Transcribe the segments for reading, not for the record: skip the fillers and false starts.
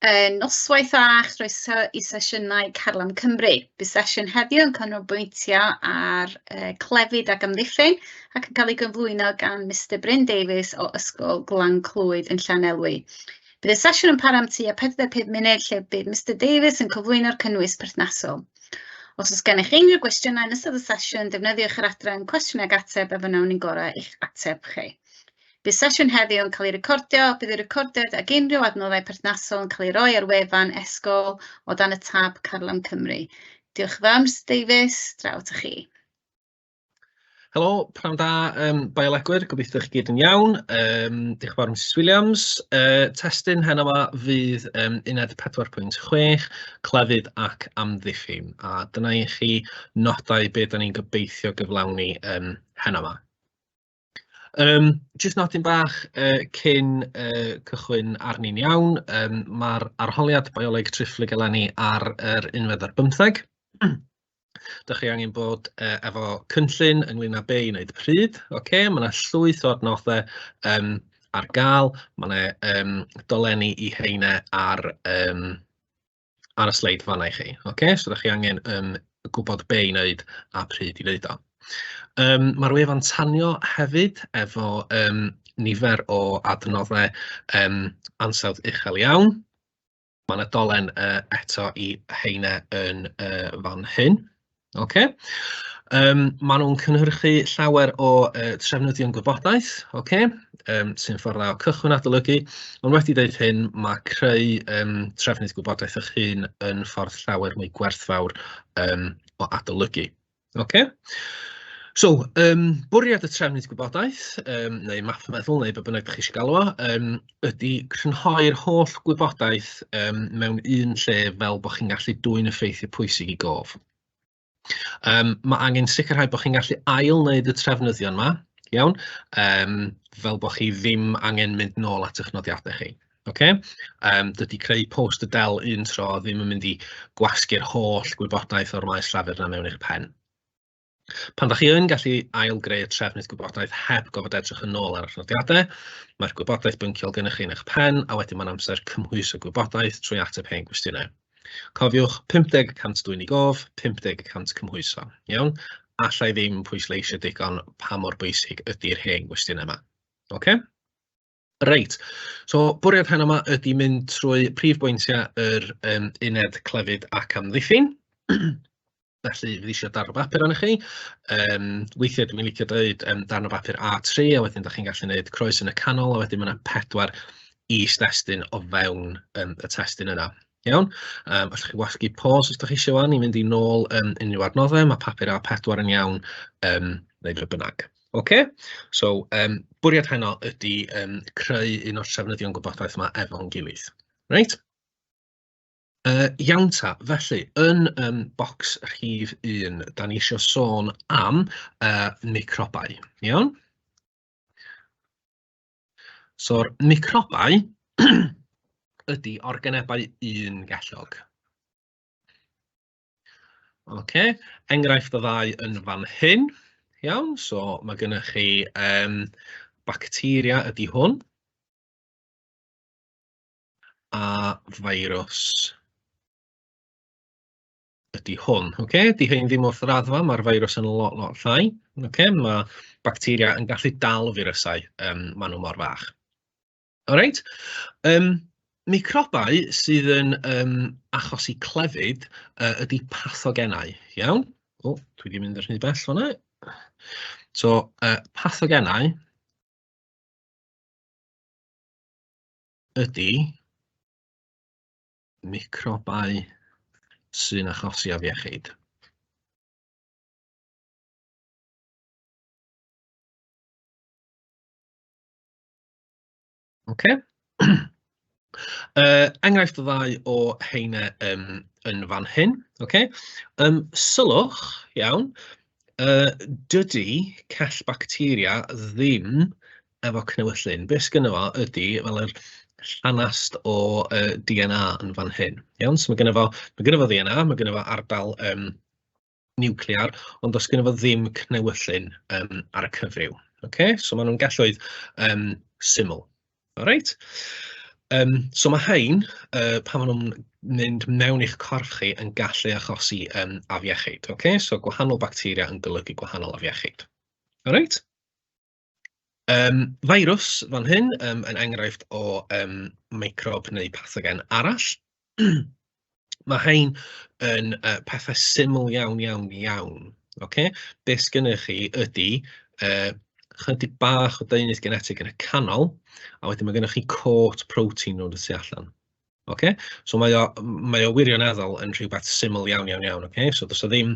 Noswaith dda, chroeso i sesiynau Carlam Cymru. Bydd sesiwn heddiw yn canolbwyntio ar clefyd ac amddiffyn ac yn cael ei gyflwyno gan Mr Bryn Davies o Ysgol Glan Clwyd yn Llanelwy. Bydd y sesiwn yn para am tua 45 munud lle bydd Mr Davies yn cyflwyno'r cynnwys perthnasol. Os oes gennych unrhyw gwestiynau yn ystod y sesiwn, defnyddiwch yr adran cwestiwn ag ateb a fe wnawn ni'n gorau i'ch ateb chi. Bydd sesiwn heddiw yn cael ei recordio, bydd y recordiad ac unrhyw adnoddau perthnasol yn cael ei roi ar wefan Esgol o dan y tab Carlam Cymru. Diolch yn fawr, Mr Davies, draw atoch chi. Helo, pnawn da biolegwyr, gobeithio chi gyd yn iawn. Diolch yn fawr Mrs Williams. Testun heno yma fydd uned 4.6, clefyd ac amddiffyn. A dyna i chi nodau be da ni'n gobeithio gyflawni heno yma. Jyst nodyn bach cyn cychwyn arni'n iawn, ma'r arholiad bioleg triphlyg eleni ar yr unfed ar bymtheg. Dach chi angen bod efo cynllun ynglyn â be i wneud pryd, ocê? Ma' 'na llwyth o adnoddau ar gael, ma' 'na dolenni i heina ar ar y sleid fanna i chi. Ocê, so dach chi angen gwybod be i wneud a pryd i wneud o. Ma'r wefan tanio hefyd efo nifer o adnoddau ansawdd uchel iawn. Ma' 'na dolen eto i heina yn fan hyn. Ocê. Maen nhw'n cynhyrchu llawer o trefnyddion gwybodaeth, ocê, sy'n ffordd dda o cychwyn adolygu, ond wedi dweud hyn, mae creu trefnydd gwybodaeth eich hun yn ffordd llawer mwy gwerthfawr o adolygu. Ocê. So, bwriad y trefnydd gwybodaeth, neu map meddwl, neu be bynnag dach chi eisiau galw o, ydy crynhoi'r holl gwybodaeth mewn un lle fel bod chi'n gallu dwyn y ffeithiau pwysig i gof. Mae angen sicrhau bod chi'n gallu ail-wneud y trefnyddion 'ma, iawn, fel bod chi ddim angen mynd nôl at eich nodiadau chi. Ocê? Dydy creu post y del un tro ddim yn mynd i gwasgu'r holl gwybodaeth o'r maes llafur 'na mewn i'ch pen. Pan dach chi yn gallu ail-greu y trefnydd gwybodaeth heb gofod edrych yn ôl ar eich nodiadau, mae'r gwybodaeth bynciol gennych chi yn eich pen, a wedyn mae'n amser cymhwyso gwybodaeth trwy ateb hen gwestiynau. Cofiwch, 50 y cant dwyn i gof, 50 y cant cymhwyso. Iawn? Alla i ddim pwysleisio digon pa mor bwysig ydy'r hen gwestiynau yma. Ocê? Reit, so bwriad heno 'ma ydy mynd trwy prif bwyntiau yr uned clefyd ac amddiffyn. Felly, fydd eisiau darn o bapur arnoch chi. Weithiau dwi'n licio dweud darn o bapur A3, a wedyn dach chi'n gallu gwneud croes yn y canol, a wedyn ma' 'na 4 is-destun o fewn y testun yna. Iawn? Allwch chi wasgu pause os dach chi eisiau 'wan i fynd i nôl unrhyw adnoddau. Mae papur A4 yn iawn, neu be bynnag. Ocê, so bwriad heno ydy creu un o'r trefnyddion gwybodaeth yma efo'n gilydd. Reit? Iawn ta, felly, yn bocs rhif 1, da ni eisiau sôn am microbau, iawn? So'r microbau ydy organebau un gellog. Ocê, enghraifft o ddau yn fan hyn. Iawn, so mae gennych chi bacteria ydy hwn. A feirws ydy hwn. Ocê, 'di hein ddim wrth raddfa, mae'r feirws yn lot, lot llai. Ocê, mae bacteria yn gallu dal firysau, maen nhw mor fach. Alright, microbau sydd yn achosi clefyd ydy pathogenau, iawn? O, dwi 'di mynd yn rhy bell fan'na. So, pathogenau ydy microbau sy'n achosi afiechyd. Ocê. Enghraifft o ddau o heine yn fan hyn. Ocê. Sylwch, iawn, dydy cell bacteria ddim efo cnewyllyn. Be sgynno fo ydy fel yr llanast o DNA yn fan hyn. Iawn, so mae gynno fo, mae gynno fo DNA, mae gynno fo ardal niwclear, ond does gynno fo ddim cnewyllyn ar y cyfryw. Ocê, so maen nhw'n gelloedd syml. Alright. So mae hein, pan maen nhw'n mynd mewn i'ch corff chi, yn gallu achosi afiechyd. Okay? So gwahanol bacteria yn golygu gwahanol afiechyd. Alright? Virus fan hyn yn enghraifft o microb neu pathogen arall. Mae hein yn pethau syml iawn, iawn, iawn. Okay? Be sgynnych chi ydy chydig bach o deunydd genetig yn y canol, a wedyn mae gennych chi cot protein rownd y tu allan. Okay? So mae o wirioneddol yn rhywbeth syml iawn, iawn, iawn. Okay? So does ddim,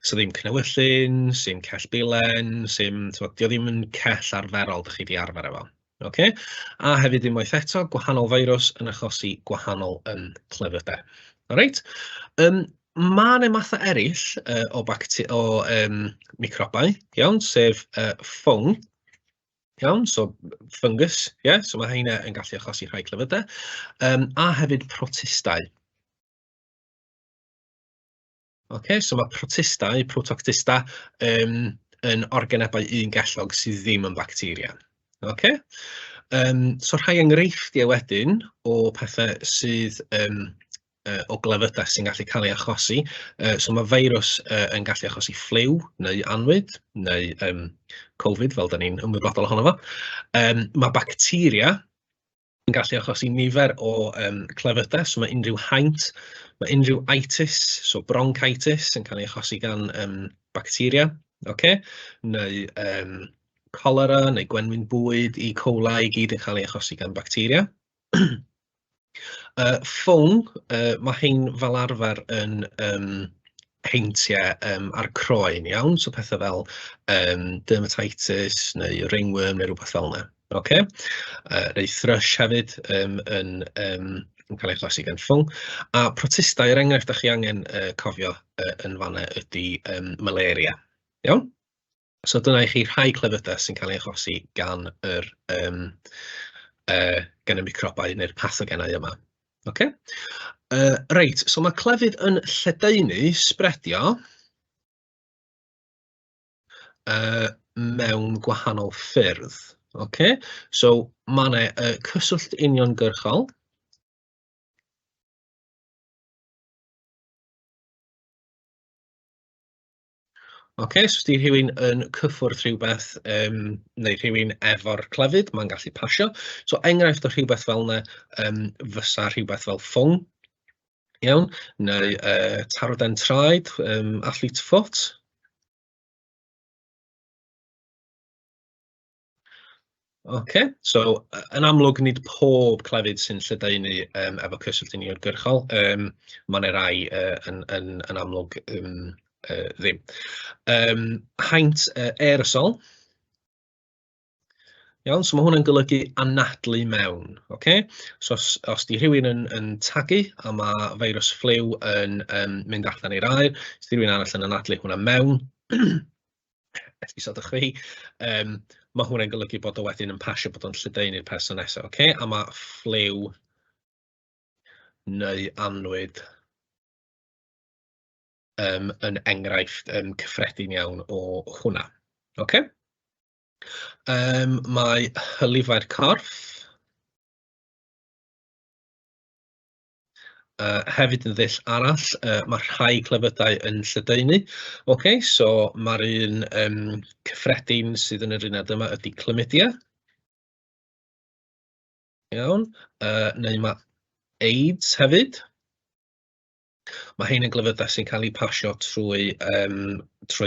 so ddim cnewyllyn, sim cell bilen, sim, t'mod, dio ddim yn cell arferol dych chi 'di arfer efo. Okay? A hefyd unwaith eto, gwahanol feirws yn achosi gwahanol clefydau. Alright? Mae yna mathau eraill o microbau, iawn, sef ffwng, iawn, so fungus, yeah, so mae heina yn gallu achosi rhai clefydau, a hefyd protistau. Okay, so mae protistau, protoctista, yn organebau un-gellog sydd ddim yn bacteria. Okay? So rhai enghreifftiau wedyn o pethau sydd o glefydau sy'n gallu cael ei achosi. So mae feirws yn gallu achosi ffliw neu anwyd neu Covid, fel da ni'n ymwybodol ohono fo. Mae bacteria yn gallu achosi nifer o clefydau, so mae unrhyw haint, mae unrhyw itis, so bronchitis, yn cael ei achosi gan bacteria, okay? Neu cholera, neu gwenwyn bwyd, E. coli, i gyd yn cael ei achosi gan bacteria. Ffwng, mae hein fel arfer yn heintiau ar croen, iawn? So pethau fel dermatitis neu ringworm neu rhywbeth fel yna. Okay? Neu thrush hefyd yn cael ei achosi gan ffwng. A protistau, er enghraifft, da chi angen cofio yn fanna ydy malaria. Iawn? So dyna i chi rhai clefydau sy'n cael ei achosi gan y microbau neu'r pathogenau yma. Okay? Reit, so mae clefyd yn lledaenu, spreadio, mewn gwahanol ffyrdd. Okay? So mae yna cyswllt uniongyrchol. Okay, so os 'di rhywun yn cyffwrdd rhywbeth neu rhywun efo'r clefyd, mae'n gallu pasio. So enghraifft o rhywbeth fel yna fysa rhywbeth fel ffwng, iawn, neu taroden traed, athlete's foot. Okay, so yn amlwg nid pob clefyd sy'n lledaenu efo cyswllt uniongyrchol, mae yna rai yn amlwg ddim. Haint aerosol. Iawn, so mae hwn yn golygu anadlu mewn. Okay? So os di rhywun yn tagu a mae feirws ffliw yn mynd allan i'r aer, os di rhywun arall yn anadlu hwnna mewn, esgusodwch fi, mae hwnna'n golygu bod o wedyn yn pasio, bod o'n lledaenu'r person nesaf. Okay? A mae ffliw neu annwyd yn enghraifft cyffredin iawn o hwnna. Okay? Mae hylifau'r corff hefyd yn ddull arall. Mae rhai clefydau yn lledaenu. Okay, so mae'r un cyffredin sydd yn yr uned yma ydy chlamydia. Iawn. Neu mae AIDS hefyd. Mae hein yn glefydau sy'n cael eu pasio trwy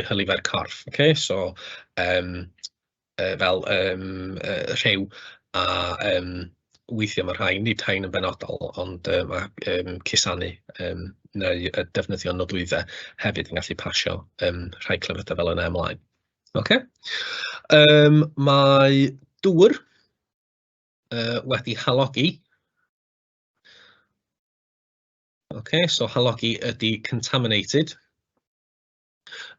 hylifau'r corff. Okay? So, fel rhyw a weithiau mae rhai, nid rhain yn benodol, ond mae cusanu neu defnyddio nodwyddau hefyd yn gallu pasio rhai clefydau fel yna ymlaen. Okay? Mae dŵr wedi halogi. Okay, so halogi ydy contaminated.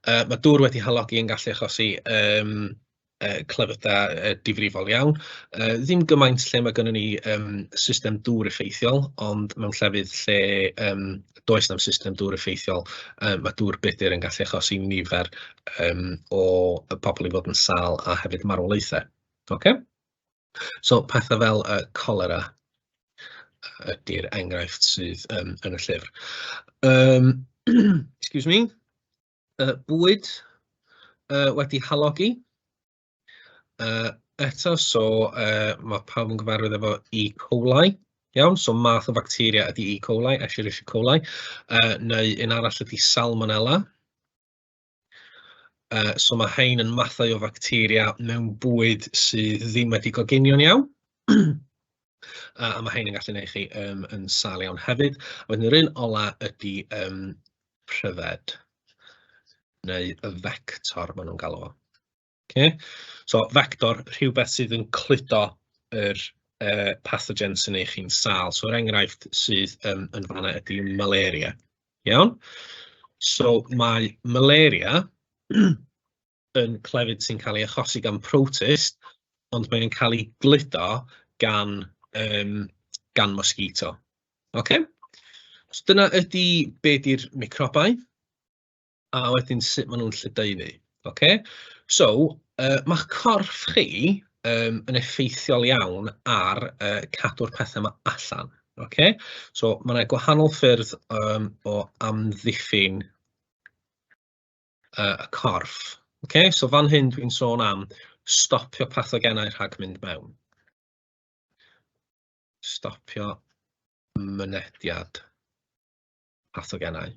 Mae dŵr wedi halogi yn gallu achosi clefydau difrifol iawn. Ddim gymaint lle mae gynnon ni system dŵr effeithiol, ond mewn llefydd lle does na'm system dŵr effeithiol, mae dŵr budr yn gallu achosi nifer o pobl i fod yn sâl a hefyd marwolaethau. Okay? So pethau fel cholera. ydy'r enghraifft sydd yn y llyfr. Excuse me. Bwyd wedi halogi. Eto, so mae pawb yn gyfarwydd efo E. coli. Iawn, so math o facteria ydy E. coli, Escherichia coli, neu un arall ydy Salmonella. So mae hein yn mathau o facteria mewn bwyd sydd ddim wedi goginio'n iawn. A mae hein yn gallu gwneud chi yn sâl iawn hefyd. A wedyn yr un ola ydy pryfed, neu y vector maen nhw'n galw fo. Okay? So vector, rhywbeth sydd yn cludo yr pathogen sy'n neud chi'n sâl. So yr enghraifft sydd yn fanna ydy malaria. Iawn? So mae malaria yn clefyd sy'n cael ei achosi gan protist, ond mae'n cael ei gludo gan mosquito. Okay? So dyna ydy be di'r microbau, a wedyn sut maen nhw'n lledaenu. Okay? So, ma'ch corff chi yn effeithiol iawn ar cadw'r pethau yma allan. Okay? So, mae yna gwahanol ffyrdd o amddiffyn y corff. Okay? So, fan hyn dwi'n sôn am stopio pathogenau rhag mynd mewn. Stopio mynediad pathogenau.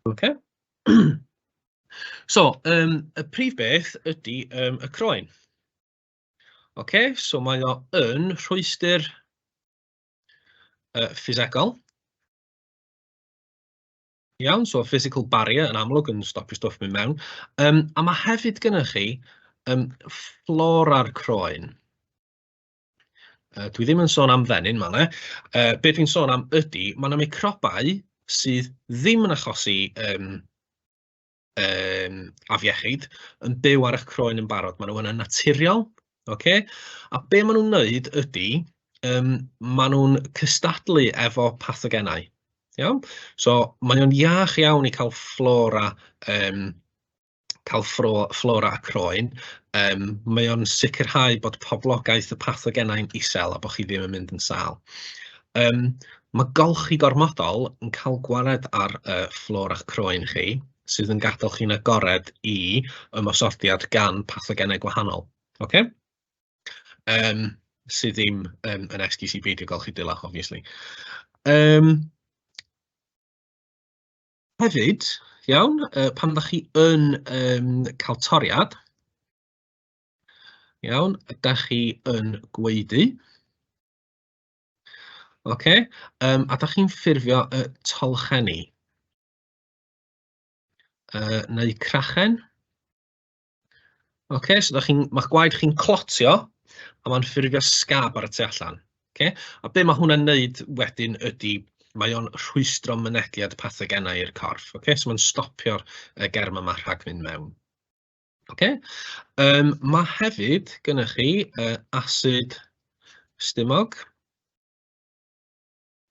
Okay. So, y prif beth ydy y croen. Okay, so mae o yn rhwystr ffisegol. Iawn, so physical barrier yn amlwg yn stopio stwff mynd mewn. A mae hefyd gennych chi fflora'r croen. Dwi ddim yn sôn am fenyn, ma' 'na. Be dwi'n sôn am ydy, ma' 'na microbau sydd ddim yn achosi afiechyd yn byw ar eich croen yn barod. Maen nhw yna'n naturiol, ocê? A be maen nhw'n wneud ydy, maen nhw'n cystadlu efo pathogenau, iawn? So mae o'n iach iawn i cael fflora cael fflora y croen, mae o'n sicrhau bod poblogaeth y pathogenau'n isel a bod chi ddim yn mynd yn sâl. Mae golchi gormodol yn cael gwared ar fflora'ch croen chi, sydd yn gadael chi'n agored i ymosodiad gan pathogenau gwahanol. Okay? Sydd ddim yn esgus i beidio golchi dwylo, obviously. Hefyd, iawn, pan ydych chi yn cael toriad, iawn, ydych chi yn gwaedu, oce, a ydych chi'n ffurfio y tolchenni, neu crachen. Oce, so ma'ch gwaed chi'n clotio, a mae'n ffurfio sgab ar y tu allan. Oce? A be mae hwnna'n neud wedyn ydy, mae o'n rhwystro mynediad pathogenau i'r corff. Oce? So mae'n stopio'r germ yma rhag mynd mewn. Oce? Mae hefyd gennych chi asid stumog.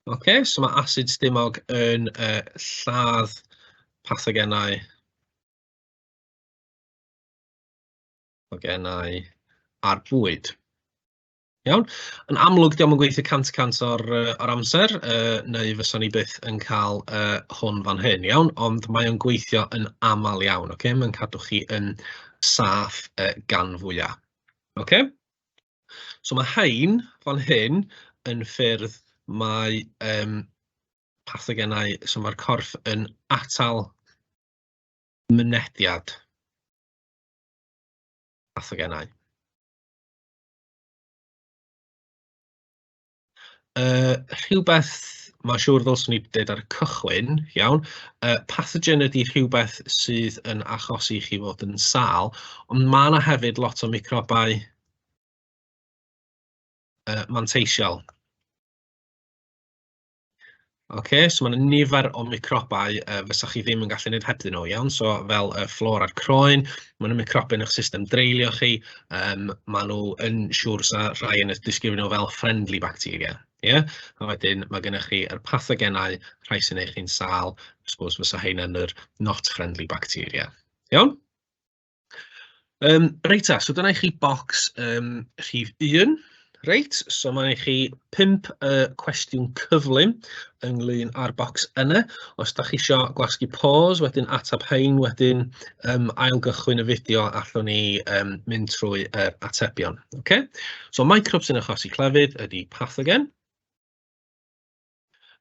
Oce, so mae asid stumog yn lladd pathogenau ar bwyd. Iawn? Yn amlwg, dio'm yn gweithio 100% o'r amser, neu fysa ni byth yn cael hwn fan hyn, iawn? Ond mae o'n gweithio yn aml iawn, ocê? Mae'n cadw chi yn saff gan fwyaf, ocê? So mae hein fan hyn yn ffyrdd mae pathogenau, so mae'r corff yn atal mynediad pathogenau. Rhywbeth mae'n siŵr ddylswn i ddeud ar y cychwyn, iawn, pathogen ydy rhywbeth sydd yn achosi i chi fod yn sâl, ond mae yna hefyd lot o microbau manteisiol. Oce, so mae 'na nifer o microbau fysa chi ddim yn gallu gwneud hebddyn nhw, iawn? So fel y fflora croen, maen nhw'n microbau yn eich system dreulio chi, maen nhw yn siŵr 'sa rhai yn disgrifio nhw fel friendly bacteria, ie? A wedyn mae gennych chi yr pathogenau, rhai sy'n neud chi'n sâl, I suppose fysa heina yn yr not friendly bacteria, iawn? Reit ta, so dyna i chi bocs rhif 1. Reit, so mae i chi 5 cwestiwn cyflym ynglyn â'r bocs yna. Os da chi isio gwasgu pause, wedyn ateb hein, wedyn ailgychwyn y fideo, allwn ni mynd trwy yr atebion. Okay? So microbe sy'n achosi clefyd ydy pathogen.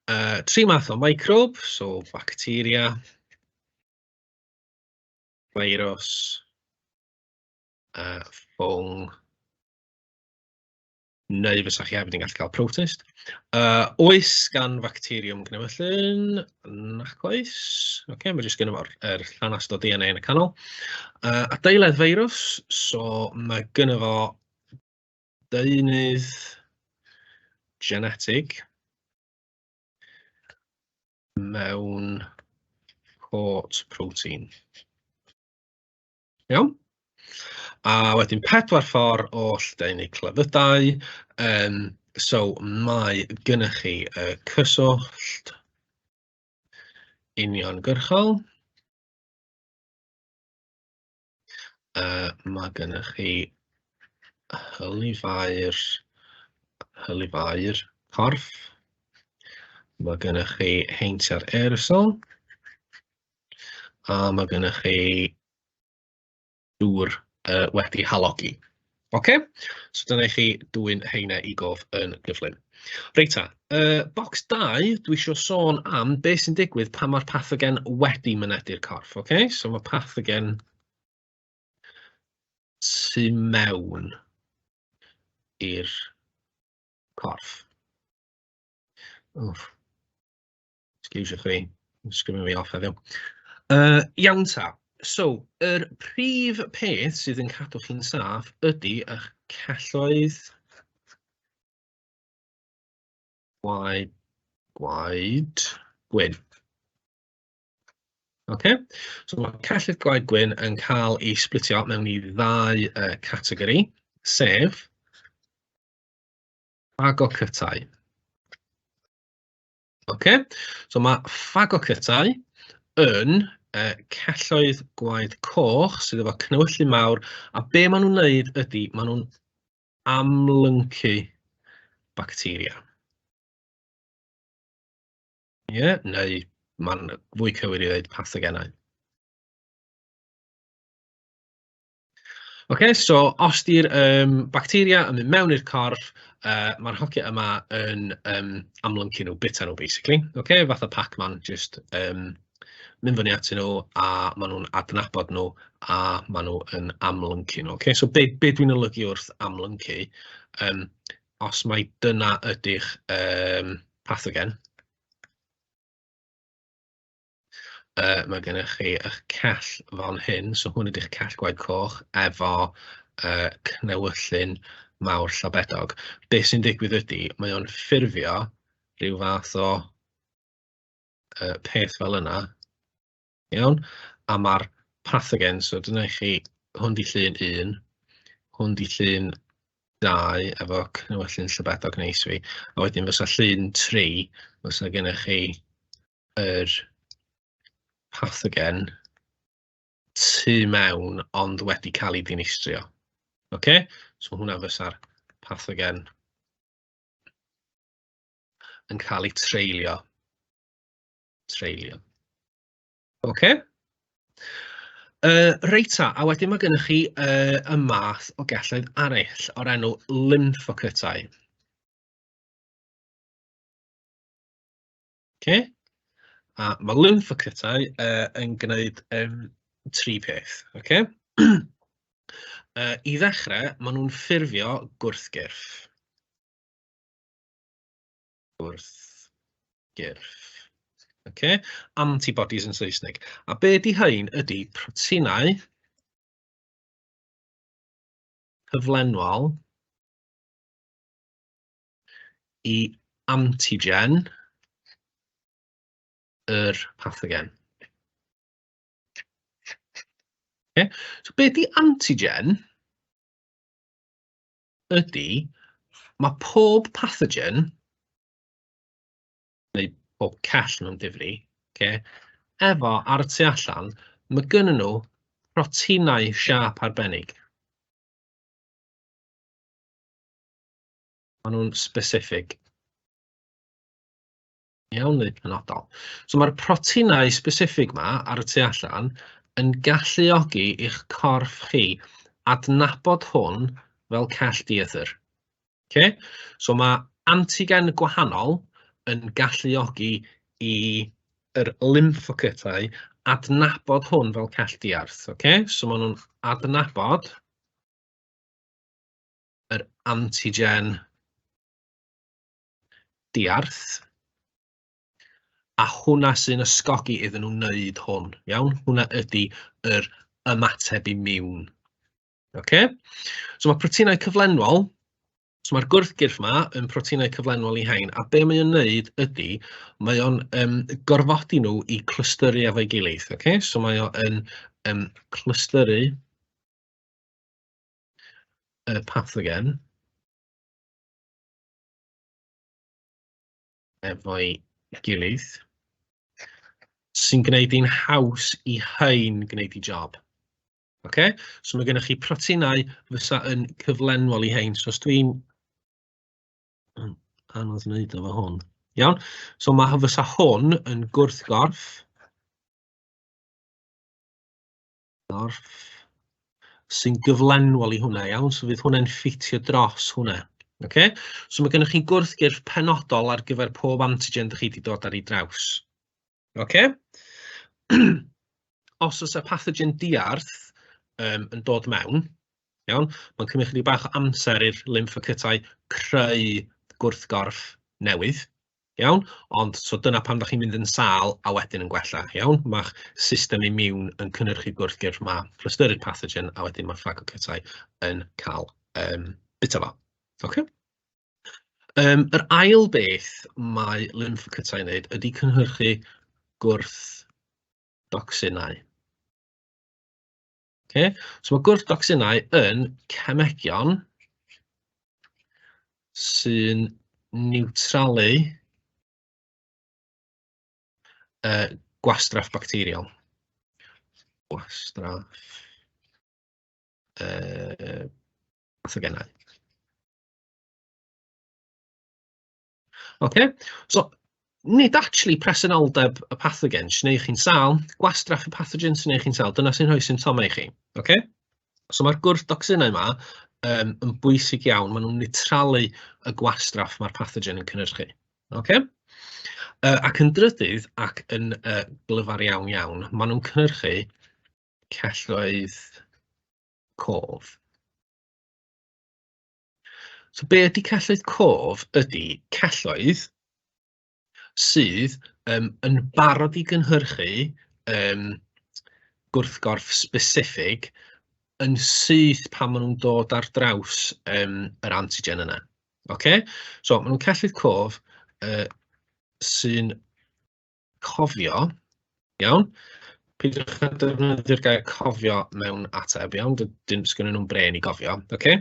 Tri math o microbe, so bacteria, virus, ffwng, neu fysa chi hefyd yn gallu cael protist. Oes gan facteriwm gnewyllyn? Nac oes. Okay, mae jyst gynno fo'r er llanast o DNA yn y canol. Adeiledd feirws, so mae gynno fo deunydd genetig mewn coat protein. Iawn? A wedyn pedwar ffordd o lledaenu clefydau. So mae gennych chi y cyswllt uniongyrchol. Mae gennych chi hylifau'r corff. Mae gennych chi heintiau'r aerosol. A mae gennych chi dŵr wedi halogi. Oce? So dyna i chi dwyn heina i gof yn gyflym. Reit ta, bocs 2, dwi eisiau sôn am beth sy'n digwydd pan mae'r pathogen wedi mynedi'r corff. Oce? So mae pathogen tu mewn i'r corff. Wff. Excuse fi, sgrifen fi off heddiw. Iawn ta, so yr prif peth sydd yn cadw chi'n saff ydy eich celloedd gwaed, gwaed gwyn. Okay? So mae celloedd gwaed gwyn yn cael ei splitio mewn i ddau categori, sef ffagocytau. Oce, so mae ffagocytau yn celloedd gwaed coch sydd efo cnywyllu mawr, a be maen nhw'n wneud ydy, maen nhw'n amlyncu bacteria. Ie, yeah, neu mae'n fwy cywir i ddweud pathogenau. Oce, so os 'di'r bacteria yn mynd mewn i'r corff, ma'r hogia yma yn amlyncu nhw, bita nhw basically. Oce, fatha Pac-Man, jyst mynd fyny atyn nhw a maen nhw'n adnabod nhw a maen nhw yn amlyncu nhw. Oce, so be be dwi'n olygu wrth amlyncu, os mai dyna ydy'ch pathogen, mae gennych chi eich cell fan hyn, so hwn ydy'ch cell gwaed coch efo cnewyllyn mawr llabedog. Be sy'n digwydd ydy, mae o'n ffurfio rhyw fath o peth fel yna, iawn? A mae'r pathogen, so dyna i chi, hwn di llun 1, hwn di llun 2 efo cnewyllyn llabedog neis fi, a wedyn fysa llun 3, fysa gennych chi yr pathogen tu mewn ond wedi cael ei dinistrio. Oce? So hwnna fysa'r pathogen yn cael ei treulio. Treulio. Oce? Reit ta, a wedyn mae gennych chi y math o gelloedd arall o'r enw lymphocytau. Oce. A mae lymphocytau yn gwneud tri peth. Oce. I ddechrau, maen nhw'n ffurfio gwrthgyrff. Gwrthgyrff. Oce. Antibodies yn Saesneg. A be di hein ydy proteinau cyflenwol i antigen yr pathogen. Okay. So be di antigen ydy, mae pob pathogen, neu pob cell mewn difri, okay, efo ar y tu allan, mae gynnu nhw proteinau siâp arbennig. Maen nhw'n specific. Iawn, neu penodol. So mae'r proteinau specific 'ma ar y tu allan yn galluogi i'ch corff chi adnabod hwn fel cell dieithr. Okay? So mae antigen gwahanol yn galluogi i yr lymphocytau adnabod hwn fel cell diarth. Okay? So maen nhw'n adnabod yr antigen diarth, a hwnna sy'n ysgogi iddyn nhw wneud hwn, iawn? Hwnna ydy yr ymateb imiwn. Okay? So mae proteinau cyflenwol, so mae'r gwrthgyrff yma yn proteinau cyflenwol i hein, a be mae o'n wneud ydy, mae o'n gorfodi nhw i clystyru efo'i gilydd. Okay? So mae o'n clystyru y pathogen efo'i gilydd, sy'n gwneud hi'n haws i hein gwneud ei job. Okay? So mae gennych chi proteinau fysa yn cyflenwol i hein. So os dwi'n anodd wneud efo hwn. Iawn? So mae fysa hwn yn gwrthgorff. Gorff sy'n gyflenwol i hwnna, iawn? So fydd hwnna'n ffitio dros hwnna. Okay? So mae gennych chi gwrthgyrff penodol ar gyfer pob antigen dych chi wedi dod ar ei draws. Okay? Os oes y pathogen diarth yn dod mewn, iawn, mae'n cymryd chydig bach o amser i'r lymphocytau creu gwrthgorff newydd, iawn, ond so dyna pam dach chi'n mynd yn sâl a wedyn yn gwella, iawn, mae'ch system imiwn yn cynhyrchu gwrthgyrff, mae clystyru'r pathogen a wedyn mae phagocytau yn cael bwyta fo. Okay? Yr ail beth mae lymphocytau yn wneud ydy cynhyrchu gwrthdocsinau. Okay? So mae gwrthdocsinau yn cemegion sy'n niwtralu gwastraff bacteriol. Gwastraff pathogenau. Okay? So, nid actually presenoldeb y pathogen sy'n neud chi'n sâl, gwastraff y pathogen sy'n neud chi'n sâl, dyna sy'n rhoi symptomau i chi. Okay? So mae'r gwrthdocsinau yma yn bwysig iawn, maen nhw'n nitralu y gwastraff mae'r pathogen yn cynhyrchu. Okay? Ac yn drydydd, ac yn glyfar iawn iawn, maen nhw'n cynhyrchu celloedd cof. So be ydy celloedd cof ydy celloedd sydd yn barod i gynhyrchu gwrthgorff specific yn syth pan maen nhw'n dod ar draws yr antigen yna. Okay? So maen nhw'n celloedd cof sy'n cofio, iawn, peidiwch â defnyddio'r gair cofio mewn ateb, iawn, dim sgennyn nhw'n brên i gofio, oce?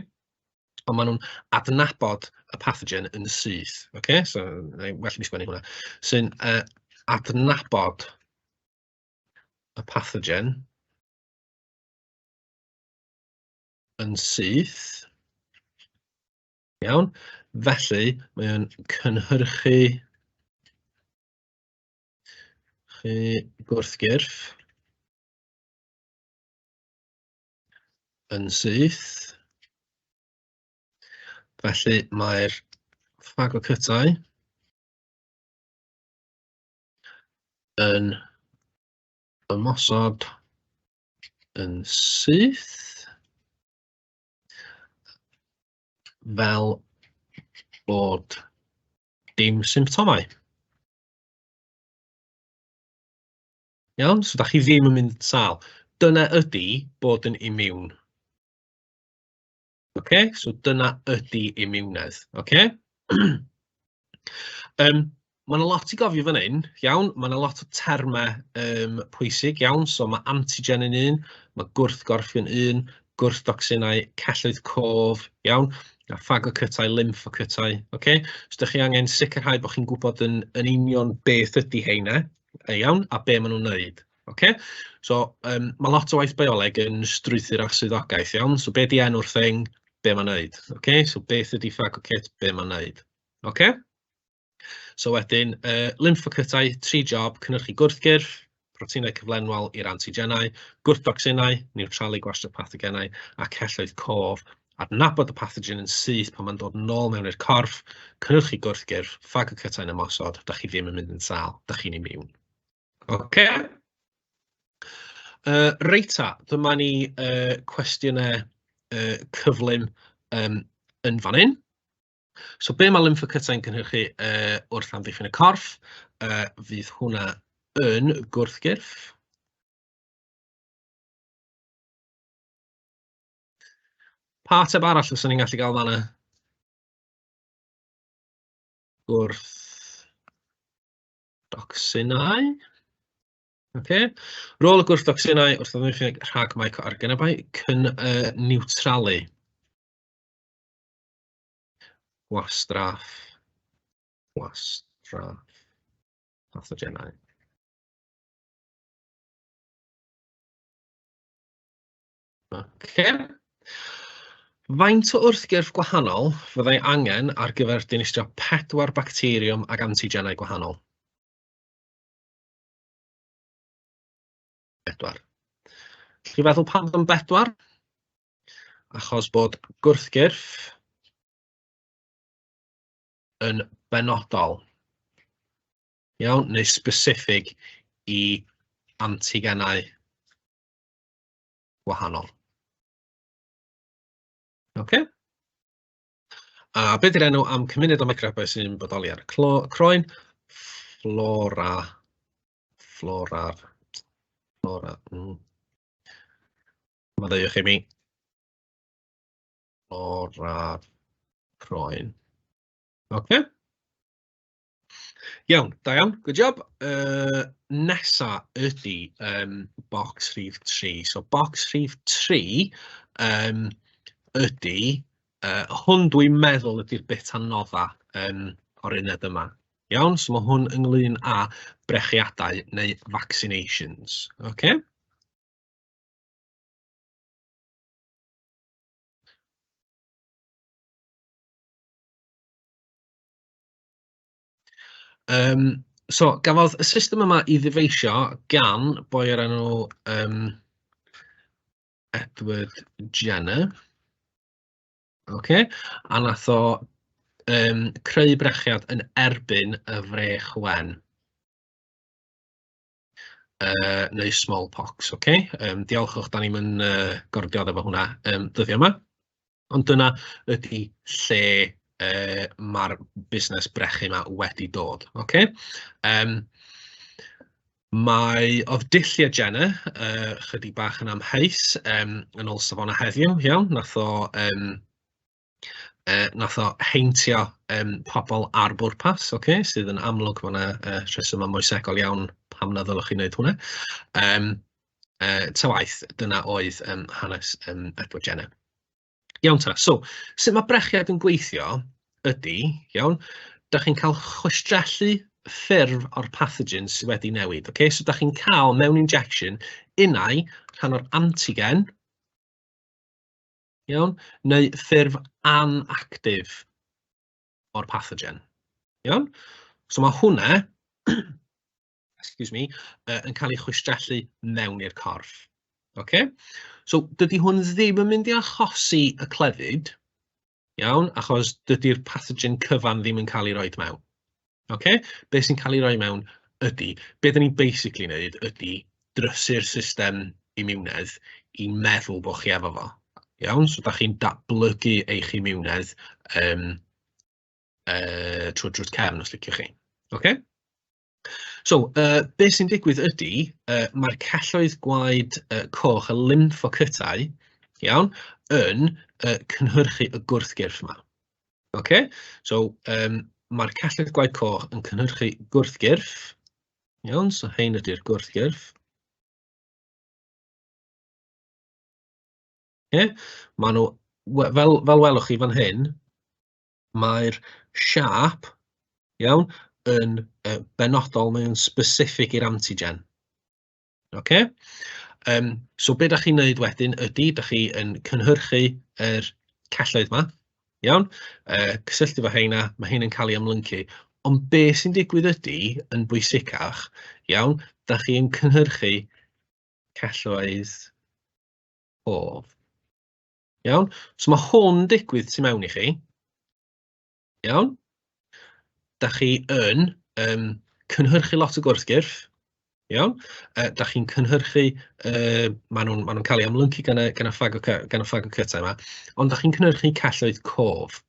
Ond maen nhw'n adnabod y pathogen yn syth, oce? So, well i mi sgwennu hwnna. Sy'n adnabod y pathogen yn syth, iawn, felly mae o'n cynhyrchu chi gwrthgyrff yn syth. Felly mae'r phagocytau yn ymosod yn syth fel bod dim symptomau. Iawn, so da chi ddim yn mynd yn sâl. Dyna ydy bod yn imiwn. Okay? So dyna ydy imiwnedd. Okay? Mae yna lot i gofio fan hyn, iawn, mae yna lot o termau pwysig, iawn, so mae antigen yn un, mae gwrthgorff yn un, gwrthdocsinau, celloedd cof, iawn, a phagocytau, lymphocytau, okay? So dych chi angen sicrhau bod chi'n gwybod yn union beth ydy heina, iawn, a be maen nhw'n wneud, okay? So mae lot o waith bioleg yn strwythur a swyddogaeth, iawn, so be di enw'r thing, Be mae'n neud? Okay? So beth ydy phagocyte, be mae'n neud? Okay? So wedyn, lymphocytau, 3 job, cynhyrchu gwrthgyrff, proteinau cyflenwol i'r antigenau, gwrthdocsinau, niwtralu gwastraff pathogenau, a celloedd cof, adnabod y pathogen yn syth pan mae'n dod nôl mewn i'r corff, cynhyrchu gwrthgyrff, phagocytau'n ymosod, da chi ddim yn mynd yn sâl, da chi'n immune. Oce? Reit ta, dyma ni cwestiynau cyflym yn fan hyn. So be mae lymphocytau'n cynhyrchu wrth amddiffyn y corff? Fydd hwnna yn gwrthgyrff. Pa ateb arall fyswn ni'n gallu gael fan'na? Gwrth docsinau. Oce. Rôl y gwrthdocsinau wrth amddiffyn rhag mycoorganebau cyn niwtralu. Gwastraff, gwastraff, pathogenau. Oce. Faint o wrthgyrff gwahanol fyddai angen ar gyfer dinistrio 4 bacteriwm ag antigenau gwahanol? 4. Chi feddwl pam fod yn 4? Achos bod gwrthgyrff yn benodol, iawn, neu specific i antigenau gwahanol. Oce? A beth yw'r enw am cymuned o microbau sy'n bodoli ar y croen? Flora, flora'r, flora. Maddeuwch i mi. Flora'r croen. Oce. Iawn, da iawn, good job. Nesa ydy box rhif 3. So box rhif 3 ydy, hwn dwi'n meddwl ydy'r bit anodda o'r uned yma. Iawn, so mae hwn ynglyn â brechiadau neu vaccinations. Oce? So, gafodd y system yma i ddyfeisio gan boi o'r enw Edward Jenner. Oce, a nath o creu brechiad yn erbyn y frech wen. Neu smallpox, oce? Diolchwch, da ni'm yn gorfod efo hwnna dyddiau yma. Ond dyna ydy lle mae'r busnes brechu yma wedi dod, oce? Mae oedd dulliau Jenner chydig bach yn amheus yn ôl safonau heddiw, iawn, nath o heintio pobl ar bwrpas, oce, sydd yn amlwg mae yna rhesymau moesegol iawn pam na ddylwch chi wneud hwnna. Ta waeth, dyna oedd hanes Edward Jenner. Iawn ta, so sut mae brechiad yn gweithio ydy, iawn, da chi'n cael chwistrellu ffurf o'r pathogen sydd wedi newid, oce? So da chi'n cael mewn injection unai rhan o'r antigen, iawn, neu ffurf anactif o'r pathogen, iawn? So mae hwnna, excuse me, yn cael ei chwistrellu mewn i'r corff. Oce? So dydy hwn ddim yn mynd i achosi y clefyd, iawn, achos dydy'r pathogen cyfan ddim yn cael ei roed mewn. Oce? Be sy'n cael ei roi mewn ydy, be dyn ni'n basically wneud ydy drysu'r system imiwnedd i meddwl bod chi efo fo. Iawn? So da chi'n datblygu eich imiwnedd trwy drws cefn, os liciwch chi. Oce? So, beth sy'n digwydd ydy, mae'r celloedd gwaed coch, y lymphocytau, iawn, yn cynhyrchu y gwrthgyrff yma. Oce? So, mae'r celloedd gwaed coch yn cynhyrchu gwrthgyrff, iawn, so hein ydy'r gwrthgyrff. Oce? Maen nhw, fel welwch chi fan hyn, mae'r siâp, iawn, yn benodol, mae o'n specific i'r antigen. Oce? So be dach chi'n wneud wedyn ydy, dach chi yn cynhyrchu yr celloedd 'ma, iawn? Cysylltu efo heina, mae heina'n cael ei amlyncu. Ond be sy'n digwydd ydy, yn bwysicach, iawn, dach chi'n cynhyrchu celloedd cof. Iawn? So mae hwn yn digwydd tu mewn i chi. Iawn? Dach chi yn cynhyrchu lot o gwrthgyrff. Iawn? Dach chi'n cynhyrchu, maen nhw'n ma nhw cael eu amlyncu gan y, gan y, gan y ffagocytau yma, ond dach chi'n cynhyrchu celloedd cof.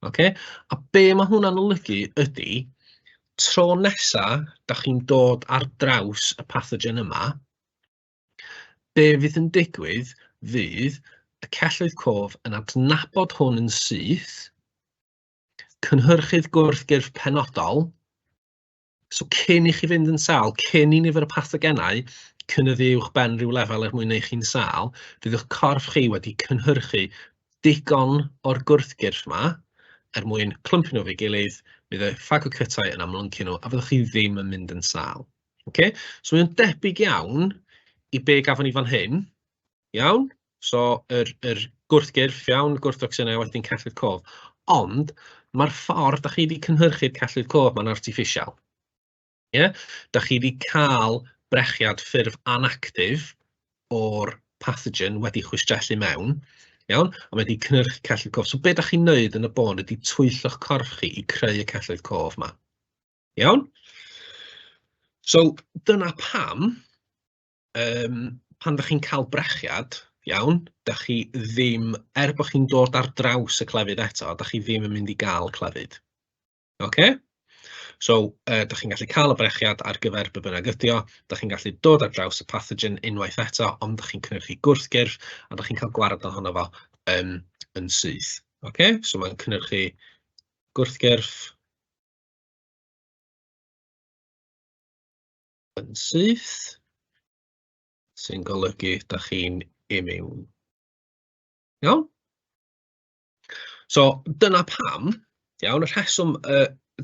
Okay? A be mae hwnna'n olygu ydy, tro nesa dach chi'n dod ar draws y pathogen yma, be fydd yn digwydd fydd y celloedd cof yn adnabod hwn yn syth, cynhyrchydd gwrthgyrff penodol, so cyn i chi fynd yn sâl, cyn i nifer y pathogenau cynyddu uwch ben rhyw lefel er mwyn wneud chi'n sâl, fydd eich corff chi wedi cynhyrchu digon o'r gwrthgyrff yma er mwyn clympu nhw efo'i gilydd, fydd y ffagocytau yn amlyncu nhw a fyddwch chi ddim yn mynd yn sâl. Okay? So mae'n debyg iawn i be gafon ni fan hyn, iawn? So yr, yr gwrthgyrff, iawn, gwrthdocsinau wedyn celloedd cof. Ond mae'r ffordd da chi wedi cynhyrchu'r celloedd cof ma'n artiffisial. Ie? Yeah? Da chi wedi cael brechiad ffurf anactif o'r pathogen wedi chwistrellu mewn, iawn, a mae wedi cynhyrchu celloedd cof. So be da chi'n neud yn y bôn ydy twyllo'ch corff chi i creu y celloedd cof 'ma. Iawn? So dyna pam, pan dach chi'n cael brechiad, iawn, dach chi ddim, er bod chi'n dod ar draws y clefyd eto, dach chi ddim yn mynd i gael y clefyd. Ocê? So, dach chi'n gallu cael y brechiad ar gyfer be bynnag ydy o, dach chi'n gallu dod ar draws y pathogen unwaith eto, ond dach chi'n cynhyrchu gwrthgyrff a dach chi'n cael gwared ohono fo yn syth. Ocê? So mae'n cynhyrchu gwrthgyrff yn syth, sy'n golygu dach chi'n imiwn. Iawn? So dyna pam, iawn, y rheswm,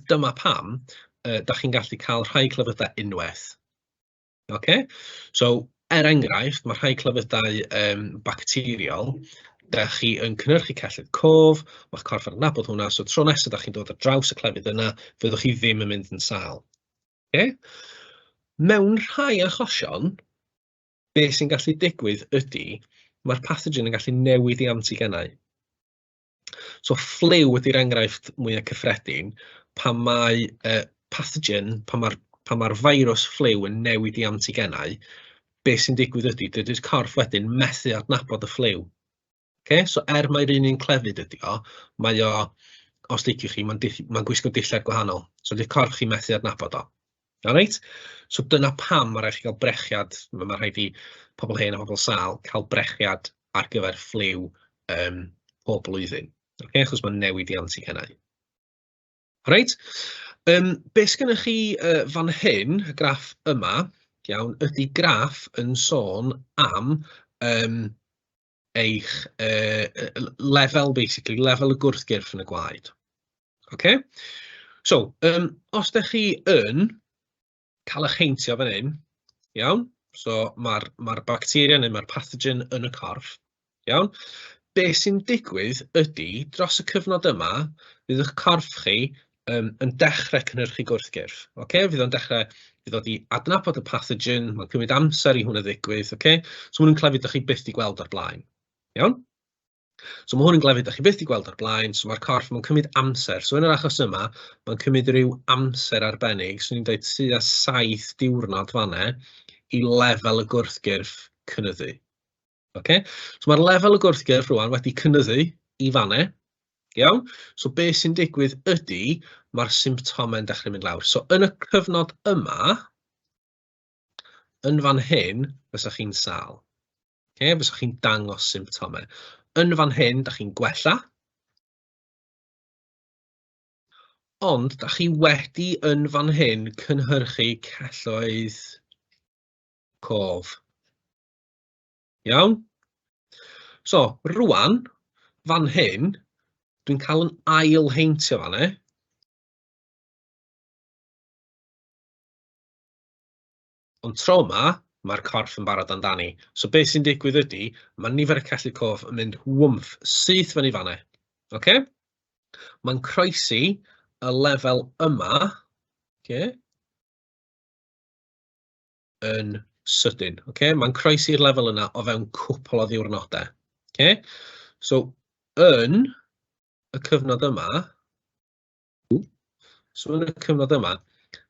dyma pam dach chi'n gallu cael rhai clefydau unwaith. Ocê? So, er enghraifft, mae rhai clefydau bacteriol, dach chi yn cynhyrchu celloedd cof, mae'ch corff yn adnabod hwnna, so tro nesaf dach chi'n dod ar draws y clefyd yna, fyddwch chi ddim yn mynd yn sâl. Ocê? Mewn rhai achosion, be sy'n gallu digwydd ydy, mae'r pathogen yn gallu newid i antigenau. So ffliw ydy'r enghraifft mwyaf cyffredin, pan mae pathogen, pan mae'r pan mae'r feirws ffliw yn newid i antigenau, be sy'n digwydd ydy, dydy'r corff wedyn methu adnabod y ffliw. Okay? So er mai'r un un clefyd ydy o, mae o, os liciwch chi, mae'n ma gwisgo dillad gwahanol. So dydy'r corff chi methu adnabod o. Alright? So dyna pam mae rhaid chi gael brechiad, mae rhaid i pobl hen a pobl sâl cael brechiad ar gyfer ffliw pob blwyddyn. Okay? Achos mae'n newid i antigenau. Alright? Be sgynnoch chi fan hyn, y graff yma, iawn, ydy graff yn sôn am eich lefel, basically, lefel y gwrthgyrff yn y gwaed. Ocê? So, os dach chi yn cael eich heintio fan hyn, iawn, so mae'r ma bacteria neu mae'r pathogen yn y corff, iawn, be sy'n digwydd ydy, dros y cyfnod yma, fydd eich corff chi yn dechrau cynhyrchu gwrthgyrff, ocê? Fydd o'n dechrau, fydd o 'di adnabod y pathogen, mae'n cymryd amser i hwnna ddigwydd, ocê? So ma' hwn yn clefyd dach chi byth 'di gweld o'r blaen, iawn? So mae hwn yn glefyd dach chi byth 'di gweld o'r blaen, so mae'r corff, mae'n cymryd amser. So yn yr achos yma, mae'n cymryd rhyw amser arbennig, swn i'n dweud tua 7 diwrnod fan'na, i lefel y gwrthgyrff cynyddu. Ocê? So mae'r lefel y gwrthgyrff rŵan wedi cynyddu i fan'na, iawn? So be sy'n digwydd ydy, mae'r symptomau'n dechrau mynd lawr. So yn y cyfnod yma, yn fan hyn, fysa chi'n sâl. Okay, fysa chi'n dangos symptomau. Yn fan hyn, da chi'n gwella. Ond, da chi wedi yn fan hyn cynhyrchu celloedd cof. Iawn? So, rwan, fan hyn, dwi'n cael yn ail heintio fan e. Ond tro 'ma, mae'r corff yn barod amdani. So be sy'n digwydd ydy, mae nifer y celloedd cof yn mynd wmff, syth fyny fan'na. Oce? Mae'n croesi y lefel yma, oce, yn sydyn. Oce? Mae'n croesi'r lefel yna o fewn cwpl o ddiwrnodau. Oce? So, yn y cyfnod yma, so yn y cyfnod yma,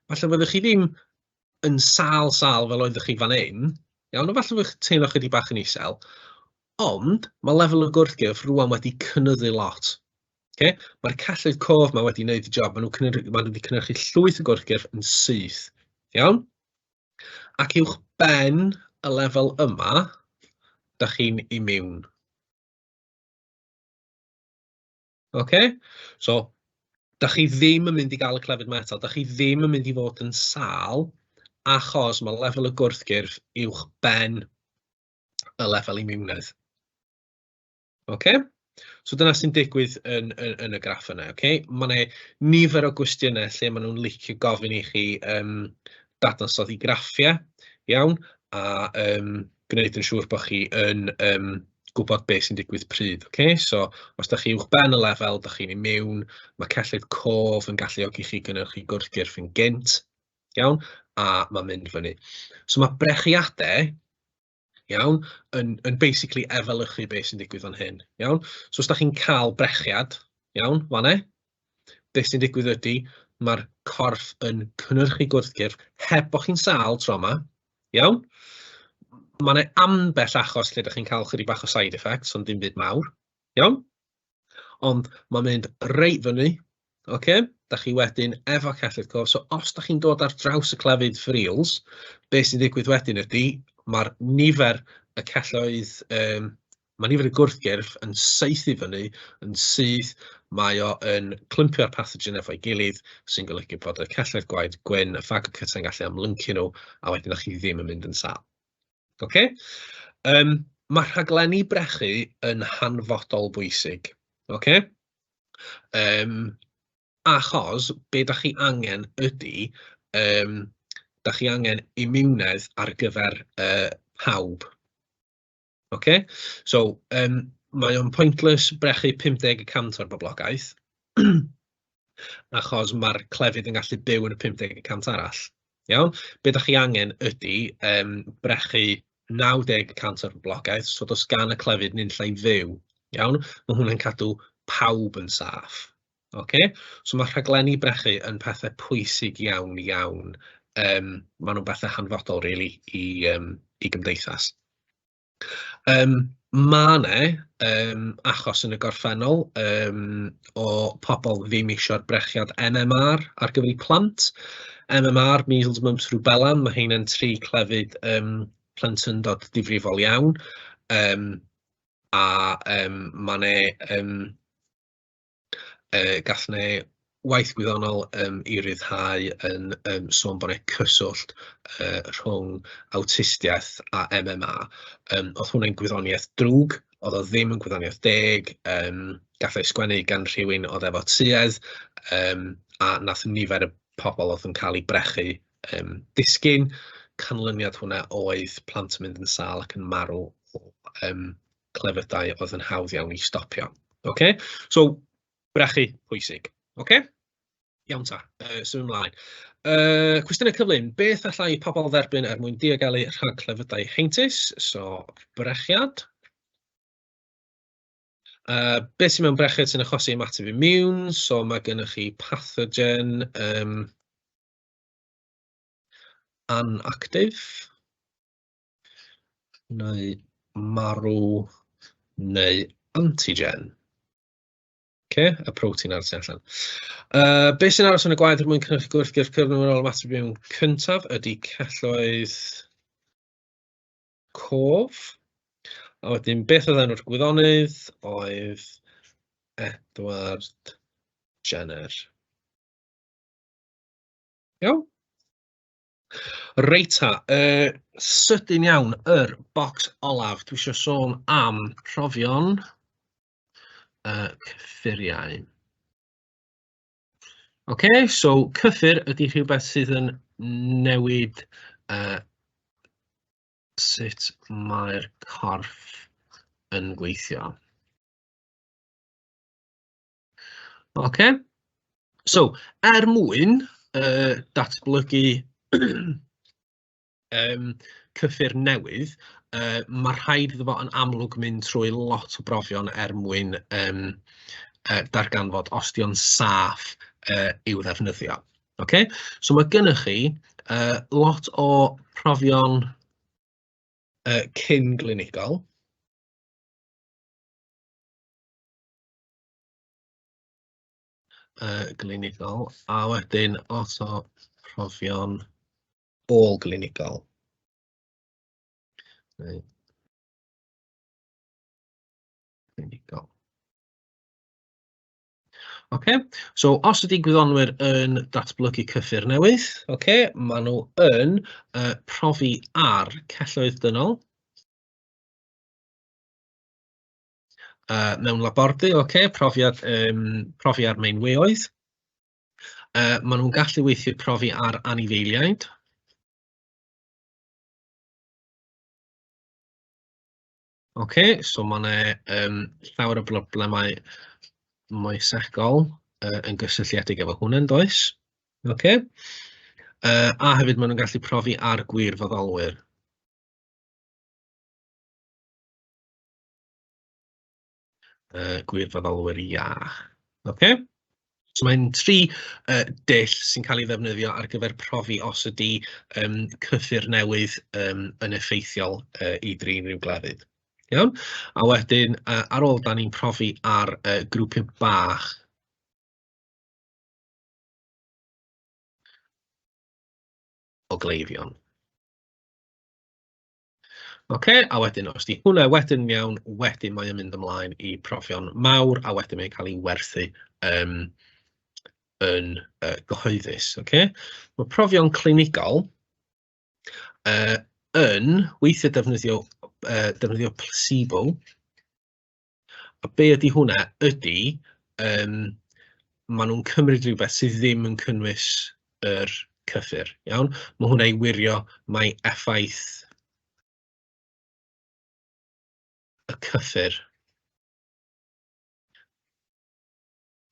falle fyddwch chi ddim yn sâl sâl fel oeddech chi fan hyn, iawn, a falle fyddwch chi'n teimlo chydig bach yn isel, ond mae lefel y gwrthgyrff rŵan wedi cynyddu lot. Okay? Mae'r celloedd cof yma wedi gwneud y job, maen nhw, maen nhw wedi cynhyrchu llwyth o gwrthgyrff yn syth. Iawn? Ac uwch ben y lefel yma, da chi'n immune. Oce? So, da chi ddim yn mynd i gael y clefyd 'ma eto, da chi ddim yn mynd i fod yn sâl achos mae lefel y gwrthgyrff uwch ben y lefel imiwnedd. Oce? So dyna sy'n digwydd yn, yn, yn y graff yna. Oce? Mae yna nifer o gwestiynau lle maen nhw'n licio gofyn i chi dadansoddi graffiau, iawn, a gwneud yn siŵr bod chi yn gwybod beth sy'n digwydd pryd. Okay? So, os da chi uwch ben y lefel, da chi'n immune, mae celloedd cof yn galluogi chi gynnyrchu gwrthgyrff yn gynt, iawn, a mae'n mynd fyny. So mae brechiadau, iawn, yn, yn basically efelychu beth sy'n digwydd fan hyn, iawn. So os da chi'n cael brechiad, iawn, fan'na, beth sy'n digwydd ydy, mae'r corff yn cynhyrchu gwrthgyrff heb bod chi'n sâl tro yma, iawn? Mae yna ambell achos lle dach chi'n cael chydig bach o side effects, ond dim byd mawr, iawn? Ond mae'n mynd reit fyny, oce? Dach chi wedyn efo celloedd cof, so os dach chi'n dod ar draws y clefyd for reals, beth sy'n digwydd wedyn ydy, mae'r nifer y celloedd, mae nifer y gwrthgyrff yn saethu fyny yn syth, mae o yn clympio'r pathogen efo'i gilydd, sy'n golygu bod y celloedd gwaed gwyn, y phagocytau'n gallu amlyncu nhw, a wedyn dach chi ddim yn mynd yn sâl. Ocê? Mae rhaglenni brechu yn hanfodol bwysig. Ocê? Achos be dach chi angen ydy, dach chi angen imiwnedd ar gyfer pawb. Ocê? So, mae o'n pointless brechu 50 y cant o'r boblogaeth, achos mae'r clefyd yn gallu byw yn y 50 y cant arall. Iawn? Be dach chi angen ydy brechu 90 y cant o'r boblogaeth, so does gan y clefyd nunlla i fyw. Iawn? Mae hwnna'n cadw pawb yn saff. Ocê? So mae rhaglenni brechu yn pethau pwysig iawn iawn. Maen nhw'n bethau hanfodol rili i gymdeithas. Ma' 'ne achos yn y gorffennol o pobl ddim isio'r brechiad MMR ar gyfer eu plant. MMR, measles, mumps, rubella, ma' heina'n tri clefyd plentyndod difrifol iawn. A ma' 'ne gath 'ne waith gwyddonol ei ryddhau yn sôn bod 'na cyswllt rhwng awtistiaeth a MMA. Oedd hwnna'n gwyddoniaeth drwg, oedd o ddim yn gwyddoniaeth deg, gath o'i sgwennu gan rhywun oedd efo tuedd, a wnaeth nifer y pobl oedd yn cael eu brechu disgyn. Canlyniad hwnna oedd plant yn mynd yn sâl ac yn marw o clefydau oedd yn hawdd iawn i stopio. Ocê? So, brechu pwysig. Ocê? Iawn ta, symud ymlaen. Cwestiynau cyflym. Beth allai pobl dderbyn er mwyn diogelu rhag clefydau heintus? So, brechiad. Beth sy'n mewn brechiad sy'n achosi ymateb imiwn? So, mae gennych chi pathogen anactif neu marw neu antigen. Oce, y protein ar y tu allan. Beth sy'n aros yn y gwaed er mwyn cynhyrchu gwrthgyrff cyflym ar ôl ymateb imiwn cyntaf ydy celloedd cof. A wedyn, beth oedd enw'r gwyddonydd oedd Edward Jenner. Iawn? Reit ta, sydyn iawn, yr bocs olaf. Dwi eisiau sôn am profion cyffuriau. Oce, so cyffur ydy rhywbeth sydd yn newid sut mae'r corff yn gweithio. Ocê, so er mwyn datblygu cyffur newydd, ma' rhaid iddo fo yn amlwg mynd trwy lot o brofion er mwyn darganfod os 'di o'n saff i'w ddefnyddio. Ocê, so ma' gennych chi lot o profion cyn-glinigol. Glinigol, a wedyn lot o profion ôl-glinigol. Neu clinigol. Ocê, so os ydy gwyddonwyr yn datblygu cyffur newydd, ocê, maen nhw yn profi ar celloedd dynol mewn labordy, ocê, profiad, profi ar meinweoedd. Maen nhw'n gallu weithio profi ar anifeiliaid. Ocê, so ma' 'na llawer o broblemau moesegol yn gysylltiedig efo hwnna, yn does? Ocê. A hefyd maen nhw'n gallu profi ar gwirfoddolwyr. Gwirfoddolwyr iach. Ocê. So mae'n tri dull sy'n cael ei ddefnyddio ar gyfer profi os ydy cyffur newydd yn effeithiol i drin rhyw glefyd. Iawn? A wedyn, ar ôl dan ni'n profi ar grwpiau bach o gleifion. Ocê, a wedyn os 'di hwnna wedyn yn iawn, wedyn mae o'n mynd ymlaen i profion mawr, a wedyn mae'n cael ei werthu yn gyhoeddus. Ocê. Mae profion clinigol yn weithiau defnyddio placebo. A be ydy hwnna ydy, maen nhw'n cymryd rhywbeth sydd ddim yn cynnwys yr cyffur, iawn? Mae hwnna i wirio mai effaith y cyffur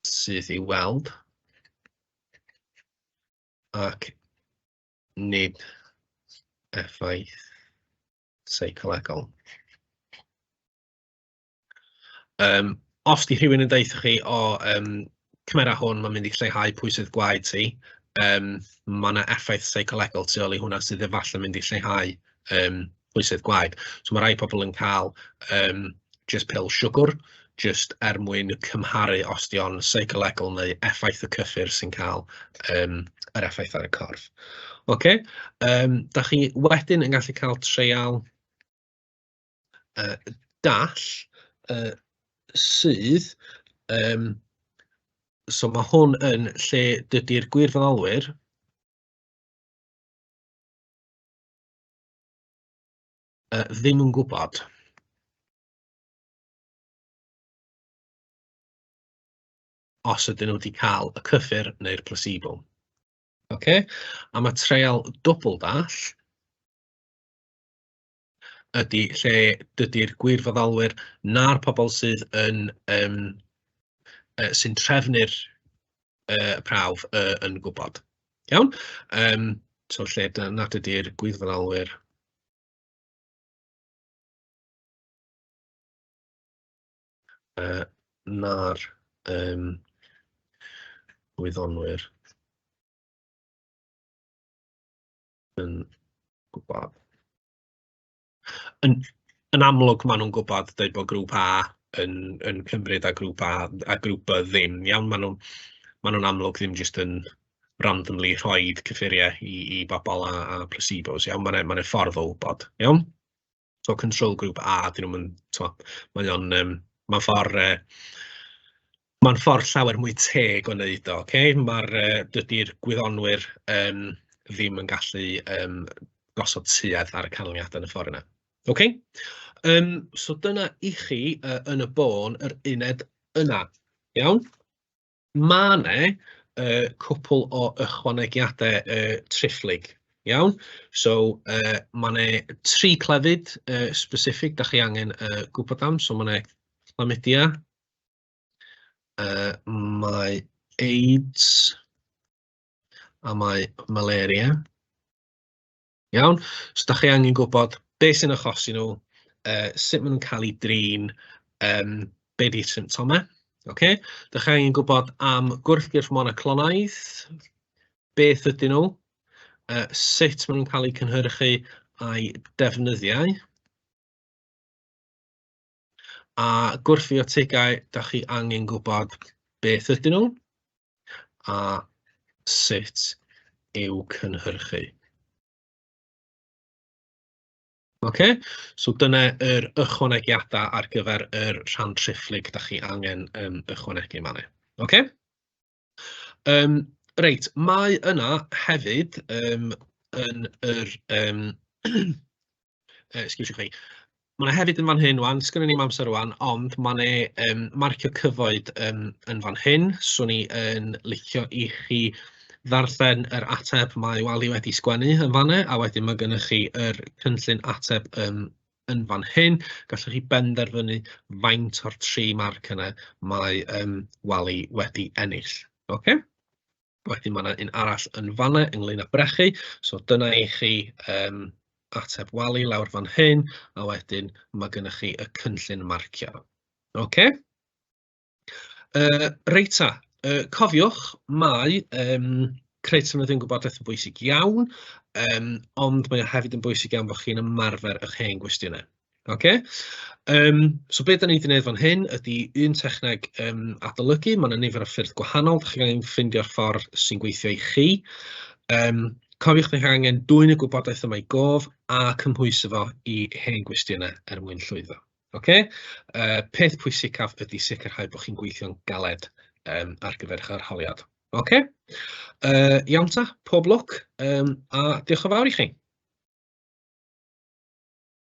sydd i'w weld ac nid effaith seicolegol. Os 'di rhywun yn deutha chi, "O, cymera hwn, mae'n mynd i lleihau pwysedd gwaed ti", ma' 'na effaith seicolegol tu ôl i hwnna sydd efallai mynd i lleihau pwysedd gwaed. So ma' rai pobl yn cael jyst pil siwgr, jyst er mwyn cymharu os 'di o'n seicolegol neu effaith y cyffur sy'n cael yr effaith ar y corff. Ocê, dach chi wedyn yn gallu cael treial dall sydd, so ma' hwn yn lle dydy'r gwirfoddolwyr ddim yn gwybod os ydyn nhw wedi cael y cyffur neu'r placebo. Ocê, a ma' treial dwbl dall ydy lle dydy'r gwirfoddolwyr na'r pobl sydd yn sy'n trefnu'r prawf yn gwybod. Iawn? So lle nad ydy'r gwirfoddolwyr na'r gwyddonwyr yn gwybod. Yn amlwg maen nhw'n gwybod, deud bod grŵp A yn cymryd a grŵp A a grŵp B ddim, iawn? Maen nhw'n amlwg ddim jyst yn randomly rhoid cyffuriau i bobl a placebos, iawn? Ma' 'na ma' 'na ffordd o wybod, iawn? So control group A, dyn nhw'm yn, tibod, mae o'n mae'n ffordd mae'n ffordd llawer mwy teg o wneud o, ocê? Ma'r dydy'r gwyddonwyr ddim yn gallu gosod tuedd ar y canlyniadau yn y ffordd yna. Ocê? So dyna i chi yn y bôn yr uned yna, iawn? Ma' 'na cwpl o ychwanegiadau triphlyg, iawn? So ma' 'na tri clefyd specific dach chi angen gwybod am. So ma' 'na chlamydia, Mae AIDS a mae malaria. Iawn, so dach chi angen gwybod beth sy'n achosi nhw, sut maen nhw'n cael eu drin, be 'di'r symptomau. Ocê, dach chi angen gwybod am gwrthgyrff monoclonaidd, beth ydyn nhw, sut maen nhw'n cael eu cynhyrchu a'u defnyddiau. A gwrthfiotigau, dach chi angen gwybod beth ydyn nhw a sut i'w cynhyrchu. Ocê, so dyna yr ychwanegiadau ar gyfer yr rhan triphlyg dach chi angen ychwanegu yn fan'na. Ocê? Reit, mae yna hefyd yn yr excuse chi, mae 'na hefyd yn fan hyn 'wan, sgynnon ni'm amser rŵan, ond ma' 'ne marcio cyfoed yn fan hyn. 'Swn i yn licio i chi ddarllen yr ateb mae Wali wedi sgwennu yn fan'na, a wedyn ma' gennych chi yr cynllun ateb yn fan hyn. Gallwch chi benderfynu faint o'r 3 marc yna mae Wali wedi ennill. Ocê? Wedyn ma' 'na un arall yn fan'na ynglyn â brechu, so dyna i chi ateb Wali lawr fan hyn, a wedyn ma' gennych chi y cynllun marcio. Ocê? Reit ta, cofiwch mae creu trefnyddion gwybodaeth yn bwysig iawn, ond mae o hefyd yn bwysig iawn bod chi'n ymarfer eich hen gwestiynau. Ocê? So be dan ni 'di wneud fan hyn ydy un techneg adolygu. Ma' 'na nifer o ffyrdd gwahanol, dach chi angen ffeindio'r ffordd sy'n gweithio i chi. Cofiwch bod chi angen dwyn y gwybodaeth yma i gof a cymhwyso fo i hen gwestiynau er mwyn llwyddo. Ocê? Peth pwysicaf ydy sicrhau bod chi'n gweithio'n galed ar gyfer eich arholiad. Ocê? Iawn ta, pob lwc, a diolch yn fawr i chi.